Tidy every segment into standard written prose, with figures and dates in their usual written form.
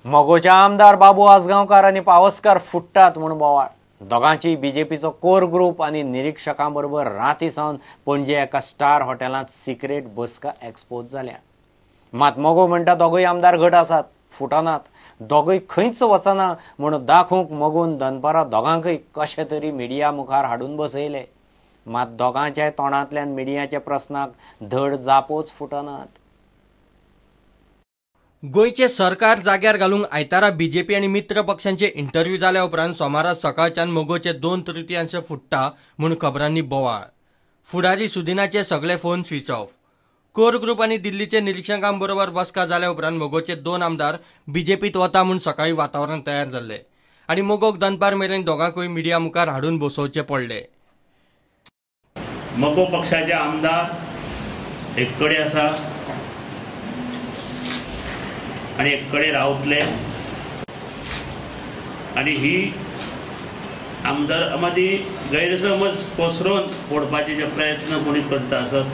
मगोचे आमदार बाबू आजगांवकार आनी पावसकार फुट्टात म्हूण बोवाळ. दोगांची बीजेपीचो कोर ग्रुप आनी निरीक्षकां बरोबर राती सावन पणजे एका स्टार हॉटेलांत सिक्रेट बसका एक्सपोज जाल्या. मात मगो म्हणटा दोगूय आमदार घट आसात, फुटनात, दोगूय खंयच वचना म्हूण दाखोवंक मगोन दनपारां दोगांकय कशें तरी मिडिया मुखार हाडून बसयले. मात दोगांच्या तोंडांतल्यान मिडियाच्या प्रस्नाक धड जापोच फुटनात. गोंयचे सरकार जाग्यार घालूंक आयतारा बीजेपी आनी मित्र पक्षांचे इंटरव्यू जाल्या उपरांत सोमारा सकाळच्यान मगोचे 2/3 फुट्टा म्हूण खबरांनी बोवाळ. फुडारी सुदिनाचे सगळे phone switch off. Core group आनी दिल्लीचे निरीक्षकां बरोबर बसका जाल्या उपरांत मगोचे 2 आमदार बीजेपीत वता म्हूण सकाळी वातावरण तयार जाल्लें आनी मगोक दनपार मेरेन दोगांकूय मिडिया मुखार हाडून बसोवचे पडले. मगो पक्षाचे आमदार एक कडेन आसा आनी एक कडेन रावतले आनी ही आमदार मदीं गैरसमज पसरोवन फोडपाचे जे प्रयत्न कोणी करता आसत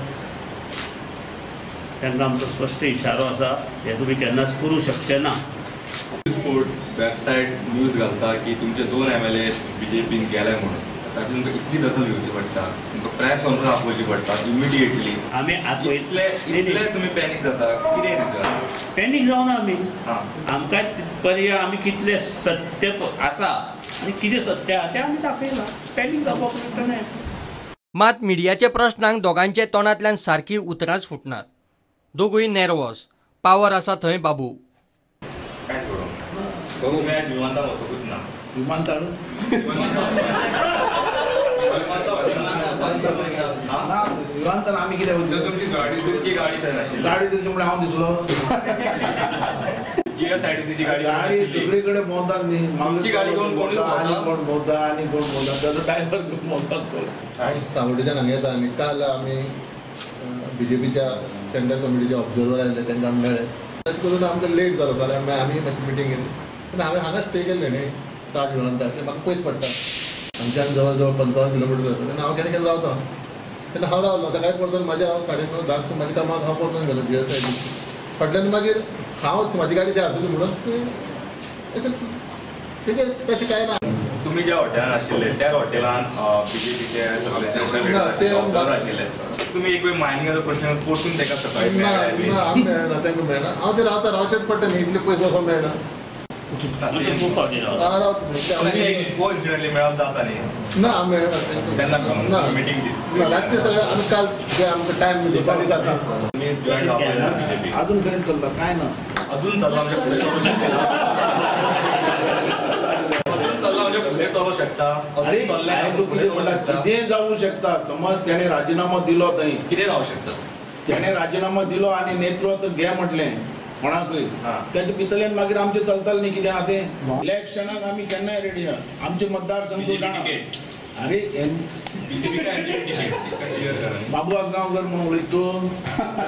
तांकां आमचो स्पश्ट इशारो आसा, हे तुमी केन्नाच करूं शकचे ना. न्यूज वेबसायट न्यूज घालता की तुमचे 2 MLA बीजेपीन गेले म्हणून, ताची तुमकां इतली दखल घेवची पडटा, तुमकां प्रेस कॉन्फरन्स आपोवची पडटा इमिडिएटली. आमी इतले इतले तुमी पॅनीक जाता, कितें रिजन? पॅनीक जावना आमी, आमकां पर्याय आमी कितले सत्य आसा आनी कितें सत्य आसा तें आमी दाखयलां. पॅनीक जावपाक मेळटा. मात मिडियाच्या प्रश्नांक दोगांच्या तोंडांतल्यान सारकी उतरांच फुटनात. दोगूय नेर्वस. पावर आसा थंय बाबू. कांयच करूंक ना, विमानतळ वचूंकच ना. विमानतळ विमानतळ आमी कितें तुमची गाडी, तुमची गाडी थंय नाशिल्ली, गाडी दिसली म्हणल्यार हांव दिसलो. GSIDC गाडी गाडी सगळे कडेन भोंवतात न्ही, तुमची गाडी घेवन कोणूच भोंवता, कोण भोंवता आनी कोण भोंवता, ताजो ड्रायव्हर घेवन भोंवतात. हांव सावड्डेच्यान हांगा येता आनी काल आमी बीजेपीच्या सेंट्रल कमिटीचे ऑब्जर्वर आयिल्ले, तांकां आमी मेळ्ळे. तशें करून आमकां लेट जालो कारण आमी मातशी मिटींग केली. पूण हांवें हांगा स्टे केल्ले न्ही ताज विमानतळार, म्हाका पयस पडटा, हांगच्यान जवळ जवळ 55 किलोमिटर जाता. तेन्ना हांव केन्ना केन्ना रावता, तेन्ना हांव रावलो. सकाळी परतून म्हाज्या हांव 9:30 10 म्हाज्या कामाक हांव परतून गेलो GSIDC. फाटल्यान मागीर हांवच म्हाजी गाडी थंय आसली म्हणून तेजें तशें कांय ना. तुमी ज्या हॉटेलान आशिल्ले त्या हॉटेलान बीजेपीचे सगळे आशिल्ले, तुमी एक वेळ मायनिंगाचो प्रश्न परतून ताका सकाळी मेळना, तांकां मेळना. हांव ते रावता, रावचेंच पडटा न्ही, इतले पयस वचोंक मेळना. कोइन्सिडेंटली मेळप जाता न्ही? ना मेळना तेन्ना मिटींग ना रातचे सगळे आमी काल जे आमकां टायम 7:30 जॉईन जावपाक अजून खंय चलता काय ना, अजून चल्ला म्हणजे फुडें चलूं शकता, अजून चल्ला म्हणजे फुडें चलूं शकता. कितें जावूं शकता, समज तेणें राजिनामो दिलो थंय कितें जावं शकता, तेणें राजिनामो दिलो आनी नेतृत्व घे म्हटलें कोणाकूय, तेजे भितरल्यान मागीर आमचें चलतालें न्ही कितें आहा तें. इलेक्शनाक आमी केन्नाय रेडी आहा, आमचे मतदारसंघ जाणा. अरे बाबू आजगांवकर म्हणून उलयत तूं,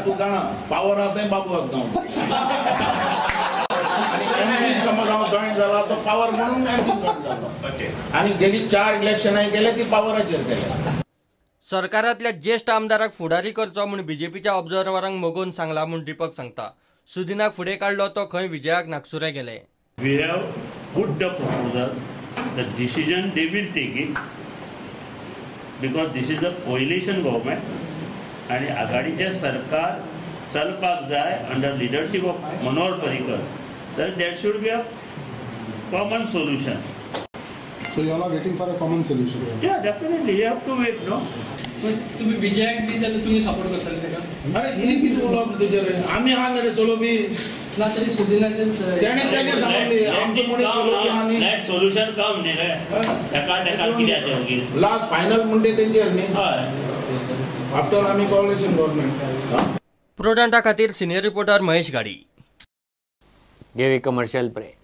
तूं जाणा पावर आहा थंय बाबू आजगांवकर, आनी एमपी समज हांव जॉयन जाला तो पावर म्हणून एमपी जॉयन जालो, आनी गेली 4 इलेक्शनां गेले ती पावराचेर गेले. सरकारांतल्या ज्येश्ठ आमदाराक फुडारी करचो म्हूण बीजेपीच्या ऑब्जर्वरांक मगोन सांगला म्हूण दीपक सांगता. सुदिनाक फुडें काडलो तो खंय विजयाक नागसुरे गेले. We have put the proposal, the decision they will take it because this is a coalition government आनी आघाडीचें सरकार चलपाक जाय under leadership of Manohar Parrikar, तर there should be a common solution. So you all are waiting for a common solution? Yeah, definitely you have to wait, no. तुम्ही विजयाक दी जाल्यार तुम्ही support करतले ताका? अरे हे कितें उलोवप तुजें, आमी आहा न्ही रे चलो बी ना तरी सुदिनाचें तेणें तेजें सांगलें आमचें मनीस चलो बी आहा न्ही. लेट सोल्युशन कम न्ही रे, ताका ताका कितें तें मागीर लास्ट फायनल म्हणटे तेंचेर न्ही. हय, आफ्टर आमी कोalition गव्हर्नमेंट. प्रोडंटा खातीर सिनियर रिपोर्टर महेश गाडी. घेवया कमर्शियल ब्रेक.